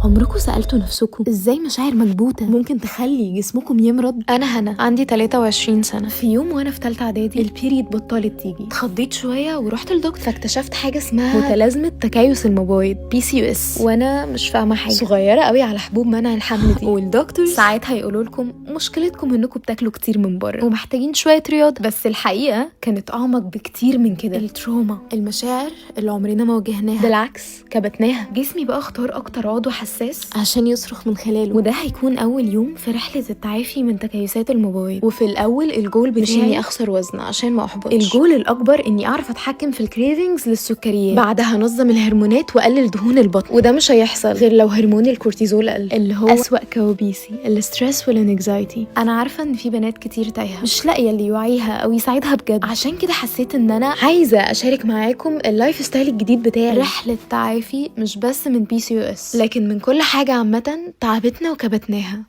عمركم سألتوا نفسكم ازاي مشاعر مكبوتة ممكن تخلي جسمكم يمرض؟ انا هنا عندي 23 سنة. في يوم وانا في ثالثة اعدادي ال period بطلت تيجي، اتخضيت شوية ورحت للدكتور، فاكتشفت حاجة اسمها متلازمة تكيس المبايض PCOS، وانا مش فاهمة حاجة، صغيرة قوي على حبوب منع الحمل دي. والدكتور ساعتها يقولوا لكم مشكلتكم انكم بتاكلوا كتير من بره ومحتاجين شوية رياضة، بس الحقيقة كانت اعمق بكتير من كده. ال trauma، المشاعر اللي عمرنا ما واجهناها، بالعكس كبتناها. جسمي بقى اختار اكتر عضو حساس عشان يصرخ من خلاله، وده هيكون اول يوم في رحله التعافي من تكيسات المبايض. وفي الاول الجول بتاعي مش اني اخسر وزن عشان ما احبطش، الجول الاكبر اني اعرف اتحكم في ال cravings للسكريات، بعدها انظم الهرمونات واقلل دهون البطن، وده مش هيحصل غير لو هرمون الكورتيزول قل، اللي هو اسوأ كوابيسي، ال stress وال anxiety. انا عارفه ان في بنات كتير تايهه مش لاقيه اللي يوعيها او يساعدها بجد، عشان كده حسيت ان انا عايزه اشارك معاكم ال lifestyle الجديد بتاعي، رحله تعافي مش بس من PCOS لكن من كل حاجة عامة تعبتنا وكبتناها.